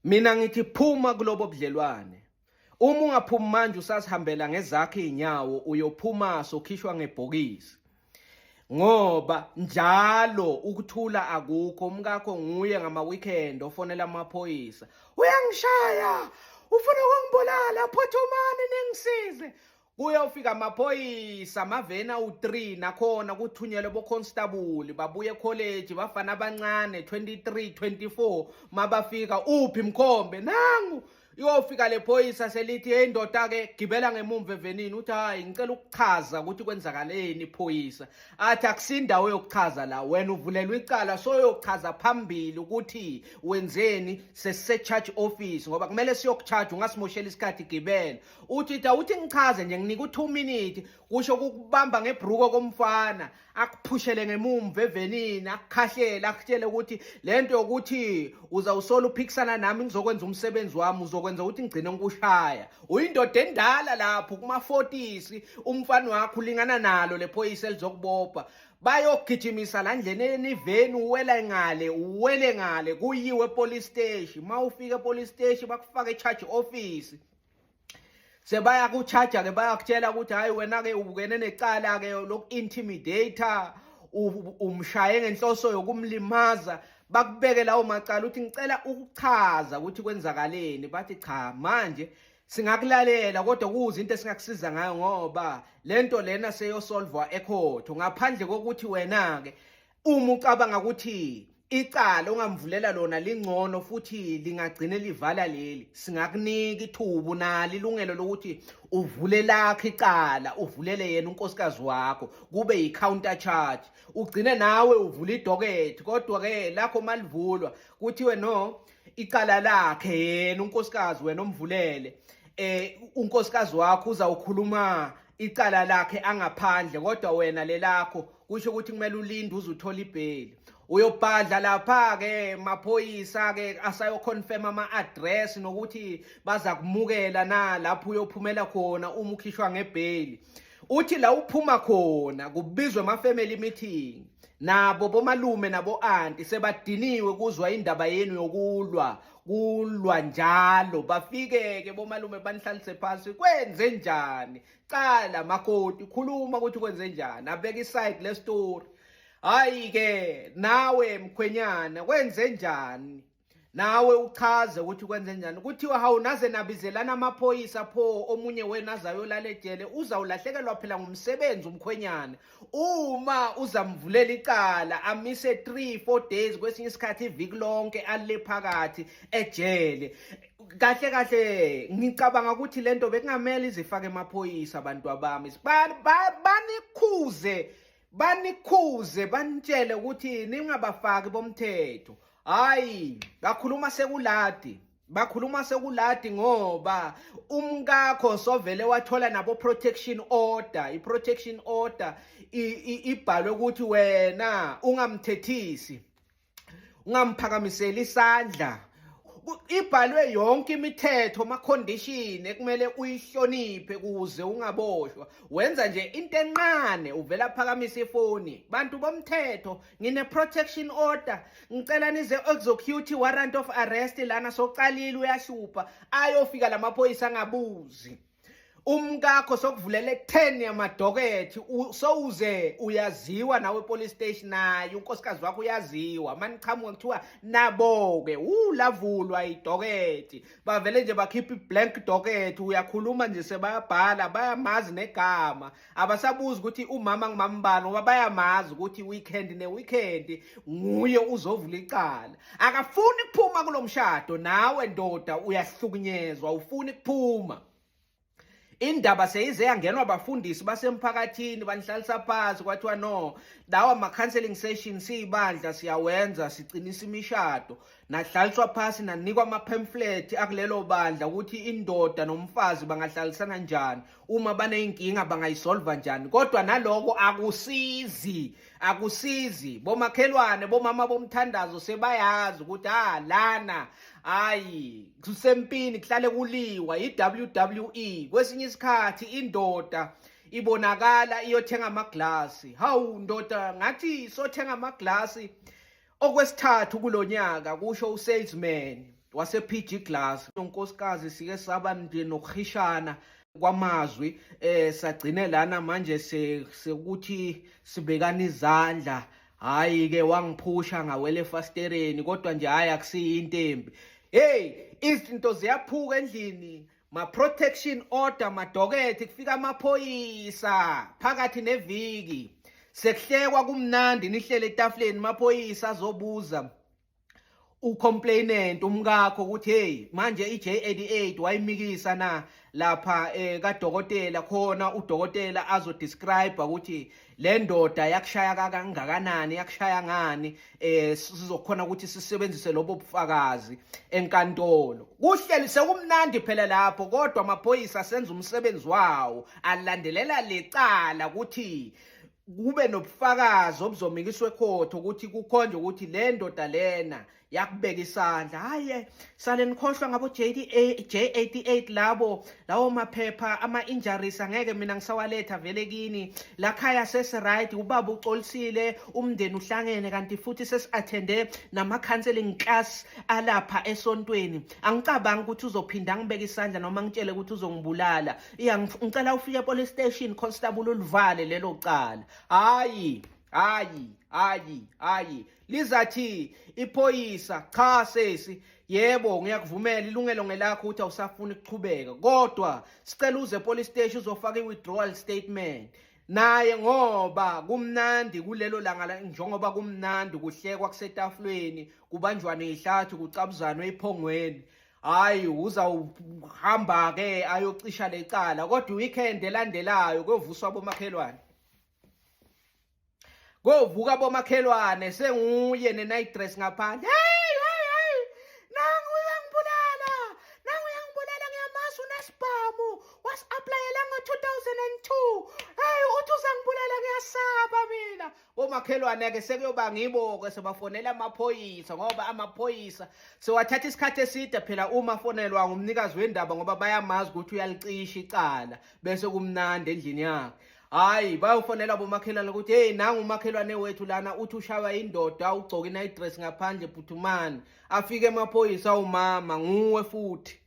Mina ngithi phuma kulobo budlelwane. Uma ungaphumi manje usazihambela ngezakho izinyawo uyophuma sokhishwa ngebhokisi. Ngoba njalo ukuthula akukho, umkakho nguye ngama weekend ofonela amaphoyisa. Uyangishaya, ufuna ukungibulala, phuthumani ningisize. Kuyofika amaphoyisa amaveni awu-3 nakhona kuthunyelwe bokhonstabuli babuye ekholeji bafana abancane 23 24 mabafika uphi mkhombe nangu iyofika le phoyisa selithi hey ndoda ke gibela ngemumva evenini uthi hayi ngicela ukuchaza ukuthi kwenzakaleni phoyisa athi akusindawo yokuchaza la wena uvulelwa icala soyochaza phambili ukuthi wenzeni sesise charge office ngoba kumele siyokucharge ungasimoshela isikhathi gibela uthi ta uthi ngichaze nje nginika u2 minute kusho ukubamba ngebruko komfana akuphushele ngemumva evenini akukhahlele akutshele ukuthi lento yokuthi uzawusola uphikisana nami ngizokwenza umsebenzi wami uzokwenza ukuthi ngigcine ngikushaya uyindoda endala lapho kuma 40s umfana wakho ulingana nalo lephoyisa elizokubopha bayogijimisa la ndleleni iveni uwela ngale uwele ngale kuyiwe epolice station uma ufika epolice station bakufake e-charge office sebayakucharge ke bayakutshela ukuthi hayi wena ke ubukene necala ke loku-intimidator umshaye ngenhloso yokumlimaza bakubeke lawo macala uthi ngicela ukuchaza ukuthi kwenzakaleni bathi cha manje singakulalela kodwa kuze into esingakusiza ngayo ngoba lento lena seyosolvwa ekhotho ngaphandle kokuthi wena ke uma ucabanga ukuthi icala ongamvulela lona lingcono futhi lingagcine livala leli singakunika ithuba unalo ilungelo lokuthi uvule lakho icala uvulele yena unkosikazi wakho kube yi-counter charge ugcine nawe uvula idokethi kodwa ke lakho malivulwa kuthiwe no icala lakhe yena unkosikazi wena omvulele eh unkosikazi wakho uzawukhuluma icala lakhe angaphandle kodwa wena lelakho kusho ukuthi kumele ulinde uze uthole ibheli uyobhadla lapha ke maphoyisa ke asayoconfirm ama address nokuthi baza kumukela na lapho uyophumela khona uma ukhishwa ngebheli uthi la uphuma khona kubizwe ama family meeting nabo bomalume nabo anti sebadiniwe kuzwa indaba yenu yokulwa kulwa njalo bafike ke bomalume banihlalise phansi kwenze njani cala makoti khuluma ukuthi kwenze njani abeka iside le story hayi ke nawe mkhwenyana kwenze njani nawe uchaze ukuthi kwenze njani kuthiwa hawu naze nabizelana amaphoyisa pho omunye wenu azayolala ejele uzawulahlekelwa phela ngumsebenzi umkhwenyana uma uzamvulela icala amise 3 4 days kwesinye isikhathi iviki lonke ale phakathi ejele kahle kahle ngicabanga ukuthi lento bekungamele izifake emaphoyisa abantu abami banikhuze banikhuze banitshele ukuthi ningabafaki bomthetho hayi bakhuluma sekuladi bakhuluma sekuladi ngoba umkakho sovele wathola nabo protection order i protection order ibhalwe ukuthi wena ungamthethisi ungamphakamiseli isandla ibhalwe yonke imithetho ama condition ekumele uyihloniphe kuze ungaboshwa wenza nje into enqane uvela phakamisa ifoni bantu bomthetho ngine protection order ngicela nize execute warrant of arrest lana soqalile uyahlupha ayofika lamaphoyisa angabuzi umkakho sokuvulele 10 yamadokethi sowuze uyaziwa nawe police station naye unkosikazi wakho uyaziwa maniqhamuka kuthiwa nabo-ke ulavulwa idokethi bavele nje bakhipha i-blank docket uyakhuluma nje sebayabhala bayamazi negama abasabuzi ukuthi umama ngumambani ngoba bayamazi ukuthi weekend ne-weekend nguye uzovula icala akafuni kuphuma kulo mshado nawe ndoda uyahlukunyezwa ufuni kuphuma indaba seyize yangenwa abafundisi basemphakathini banihlalisa phansi kwathiwa no lawa ma-counseling session siyibandla siyawenza siqinisa imishado nahlaliswa phasi nanikwa ama-pamphlet akulelo bandla ukuthi indoda nomfazi bangahlalisana njani uma baney'nkinga bangayisolva njani kodwa naloko akusizi akusizi bomakhelwane bomama bomthandazo sebayazi ukuthi ah lana hayi kusempini kuhlale kuliwa i-WWE kwesinye isikhathi indoda ibonakala iyothenga amaglasi hawu ndoda ngathi sothenga amaglasi okwesithathu kulonyaka kusho usalesman. Wase PG Glass unkosikazi sike saba nje nokuhishana kwamazwi, sagcine lana manje sekuthi sibekana izandla. Hayi ke, wangiphusha ngawele efastereni, kodwa nje hayi, akusiyo into embi. Hey, izinto ziyaphuka endlini, ma protection order, madokethi, kufika amaphoyisa phakathi neviki, sekuhlekwa kumnandi, nihlele etafuleni, maphoyisa azobuza ucomplainant, umkakho, ukuthi hey, manje iJ88 wayimikisa na lapha kadokotela, khona udokotela azodescribe ukuthi le ndoda yakushaya kangakanani, yakushaya ngani, sizokhona ukuthi sisebenzise lobo bufakazi enkantolo. Kuhleli sekumnandi phela lapho, kodwa amaphoyisa asenza umsebenzi wawo, alandelela lecala ukuthi kube nobufakazi obuzomikiswa ekhotho ukuthi kukhonje ukuthi le ndoda lena yakubeka isandla. Hayi, sale nikhohlwa ngabo JDA J88 labo, lawo maphepha ama injuries angeke mina ngisawaletha vele kini. La khaya sesi right, ubaba uxolisile, umndeni uhlangene, kanti futhi sesi-attende nama counseling class alapha esontweni. Angicabangi ukuthi uzophinda ngibeka isandla noma ngitshele ukuthi uzongibulala. Iya, ngicela ufike police station, constable, ulivale lelo cala. Hayi, hayi, hayi, hayi, lizathi iphoyisa, cha sesi, yebo, ngiyakuvumela, ilungelo ngelakho ukuthi awusafuni ukuchubeka, kodwa sicela uze police station uzofaka i-withdrawal statement. Naye ngoba kumnandi kulelo langa, njengoba kumnandi kuhlekwa kusetafuleni, kubanjwane ihlathi, kucabuzanwe ephongweni, hayi, uzawuhamba ke ayocisha lecala. Kodwa weekend elandelayo kuyovuswa bomakhelwane, kovuka bomakhelwane, senguye ne-night dress ngaphandle. Hey, hey, hey, nangu uyangibulala, nangu uyangibulala, ngiyamazi, unesibhamu, wasi-applyela ngo-2002. Hey, uthi uzangibulala, ngiyasaba mina. Bomakhelwane-ke sekuyoba ngibo-ke sebafonela amaphoyisa, ngoba amaphoyisa sewathatha isikhathi eside phela uma afonelwa ngumnikazi wendaba, ngoba bayamazi ukuthi uyalicisha icala bese kumnandi endlini yakhe. Hayi, bayofonela bomakhelwane ukuthi hey, nangu umakhelwane wethu lana, uthi ushaywa indoda, ugcoka i-night dress ngaphandle, phuthumani. Afike amaphoyisa, awumama, nguwe futhi.